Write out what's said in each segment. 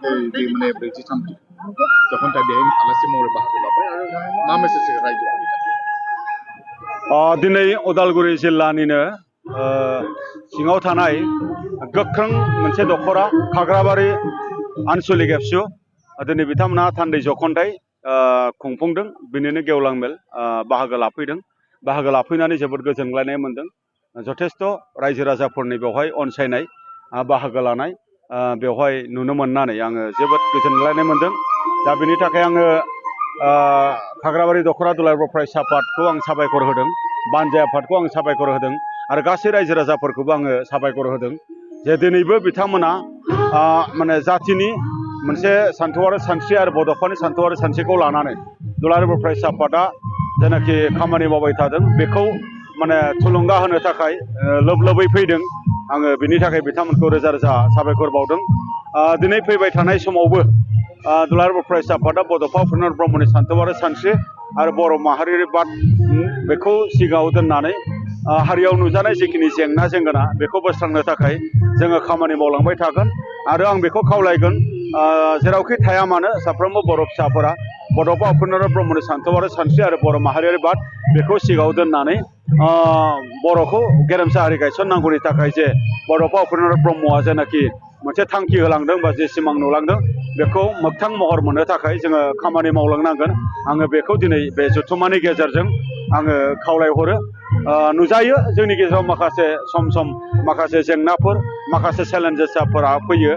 बे माने ब्रैथि थामथि जखनथाय बेहाय आलासि महरै बाहागो लाबाय आरो मा मेसेज होगोन रायजोफोरनि थाखाय? दिनै उदालगुरि जिल्लानिनो सिङाव थानाय गोख्रों मोनसे दखरा खाग्राबारि आनसलिक एबसु दिनै बिथांमोना थान्दै जखनथाय खुंफुंदों बिनिनो गेवलां मेल बाहागो लाफैदों बाहागो लाफैनानै जोबोद गोजोनग्लायनाय मोनदों जथेस्थ' रायजो राजाफोरनि बेवहाय अनसायनाय बाहागो लानाय बेवहाय नुनो मोननानै आङो जोबोद गोजोनग्लायनाय मोनदों दा बेनि थाखाय आङो खाग्राबारि दखरा दुलाराय बर' फरायसा आफादखौ आं साबायखर होदों बानजाय आफादखौ आं साबायखर होदों आरो गासै रायजो राजाफोरखौबो आङो साबायखर होदों जे दिनैबो बिथांमोना माने जाथिनि मोनसे सान्थौ आरो सानस्रि आरो बड'फानि सान्थौ आरो सानस्रिखौ लानानै दुलाराय बर' फरायसा आफादा जेनाखि खामानि मावबाय थादों बेखौ माने थुलुंगा होनो थाखाय लोब लोबै फैदों आङो बिनि थाखाय बिथांमोनखौ रोजा रोजा साबायखर बावदों दिनै फैबाय थानाय समावबो दुलाराय बर' फरायसा आफादा बड'फा उपेन्द्र ब्रह्मनि सान्थौ आरो सानस्रि आरो बर' माहारियारि बाद बेखौ सिगाङाव दोननानै हारियाव नुजानाय जिखिनि जेंना जेंगोना बेखौ बोस्रांनो थाखाय जोङो खामानि मावलांबाय थागोन आरो आं बेखौ खावलायगोन जेरावखि थाया मानो साफ्रोमबो बर' फिसाफोरा बड'फा उपेन्द्र ब्रह्मनि सान्थौ आरो सानस्रि आरो बर' माहारियारि बाद बेखौ सिगाङाव दोननानै बर'खौ गेरेमसा हारि गायसननांगौनि थाखाय जे बड'फा उपेन्द्र ब्रह्मआ जेनाखि मोनसे थांखि होलांदों बा जे सिमां नुलांदों बेखौ मोगथां महर मोननो थाखाय जोङो खामानि मावलांनांगोन आङो बेखौ दिनै बे जथुम्मानि गेजेरजों आङो खावलायहरो नुजायो जोंनि गेजेराव माखासे सम सम माखासे जेंनाफोर माखासे चेलेन्जेसफोरा फैयो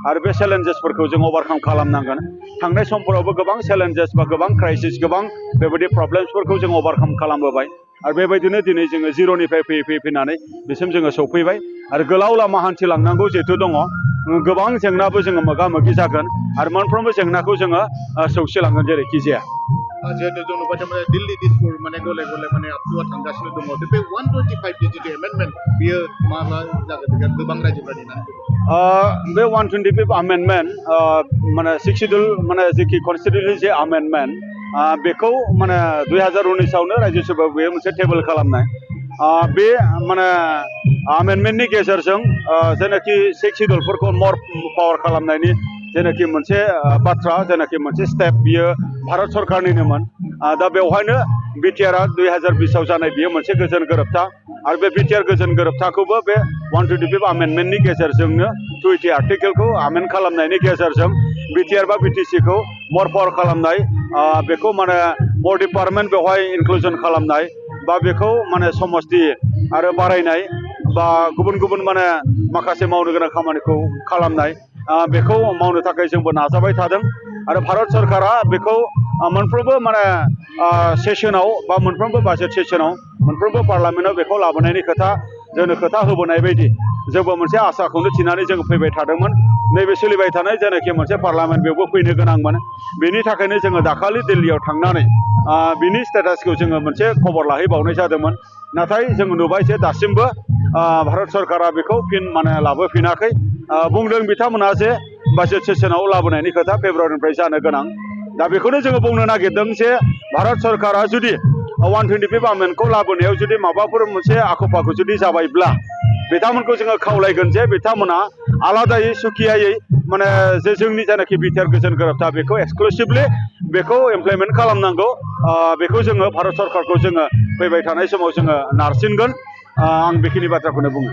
आरो बे चेलेन्जेसफोरखौ जों अभारकाम खालामनांगोन थांनाय समफोरावबो गोबां चेलेन्जेस बा गोबां क्राइसिस गोबां बेबायदि प्रब्लेम्सफोरखौ जों अभारकाम खालामबोबाय आरो बेबायदिनो दिनै जोङो जिर'निफ्राय फैयै फैनानै बिसिम जोङो सौफैबाय आरो गोलाव लामा हान्थिलांनांगौ जिहेथु दङ गोबां जेंनाबो जोङो मोगा मोगि जागोन आरो मोनफ्रोमबो जेंनाखौ जोङो सौसिलांगोन जेरैखि जाया जिहेतु जों नुबाय थारमाने दिल्ली दिसपुर माने गले गले माने आबसुआ थांगासिनो दङ बे 125 नि जितु एमेन्डमेन्ट बियो मा जागोन गोबां रायजोफोरा नेनानै दङ बे 125 आमेन्डमेन्ट माने सिक्सिडुल माने जिखि कनस्टिटिउसन जे आमेन्डमेन्ट बेखौ माने 2019आवनो रायजोसभायाव बेयो मोनसे टेबोल खालामनाय बे माने आमेन्डमेन्टनि गेजेरजों जेनाखि सिक्सिडुलफोरखौ मर पावार खालामनायनि जेनाखि मोनसे बाथ्रा जेनाखि मोनसे स्टेप बियो भारत सरकारनिनोमोन दा बेवहायनो बिटिआरआ 2020आव जानाय बियो मोनसे गोजोन गोरोबथा आरो बे बिटिआर गोजोन गोरोबथाखौबो बे 125 आमेन्डमेन्टनि गेजेरजोंनो 20 आर्टिकेलखौ आमेन्ड खालामनायनि गेजेरजों बिटिआर बा बिटिसिखौ मर पावार खालामनाय बेखौ माने मर डिपार्टमेन्ट बेवहाय इनक्लुजन खालामनाय बा बेखौ माने समस्ति आरो बारायनाय बा गुबुन गुबुन माने माखासे मावनो गोनां खामानिखौ खालामनाय बेखौ मावनो थाखाय जोंबो नाजाबाय थादों आरो भारत सरकारा बेखौ मोनफ्रोमबो माने सेसनाव बा मोनफ्रोमबो बाजेट सेसनाव मोनफ्रोमबो पार्लामेन्टआव बेखौ लाबोनायनि जोंनो खोथा होबोनाय बायदि जोंबो मोनसे आसाखौनो थिनानै जों फैबाय थादोंमोन नैबे सोलिबाय थानाय जेनाखि मोनसे पार्लामेन्ट बेवबो फैनो गोनांमोन बेनि थाखायनो जोङो दाखालि दिल्लीयाव थांनानै बिनि स्टेटासखौ जोङो मोनसे खबर लाहैबावनाय जादोंमोन नाथाय जों नुबाय जे दासिमबो भारत सरकारा बेखौ फिन माने लाबोफिनाखै बुंदों बिथांमोना जे बाजेट सेसनाव लाबोनायनि खोथा फेब्रुवारिनिफ्राय जानो गोनां दा बेखौनो जोङो बुंनो नागिरदों जे भारत सरकारा जुदि 125 आमेन्डखौ लाबोनायाव जुदि माबाफोर मोनसे आख' फाख' जुदि जाबायब्ला बिथांमोनखौ जोङो खावलायगोन जे बिथांमोना आलादायै सुखियायै माने जे जोंनि जायनाखि बिटिआर गोजोन गोरोबथा बेखौ एक्सक्लुसिभलि बेखौ इमप्लिमेन्ट खालामनांगौ बेखौ जोङो भारत सरकारखौ जोङो फैबाय थानाय समाव जोङो नारसिनगोन आं बेखिनि बाथ्राखौनो बुङो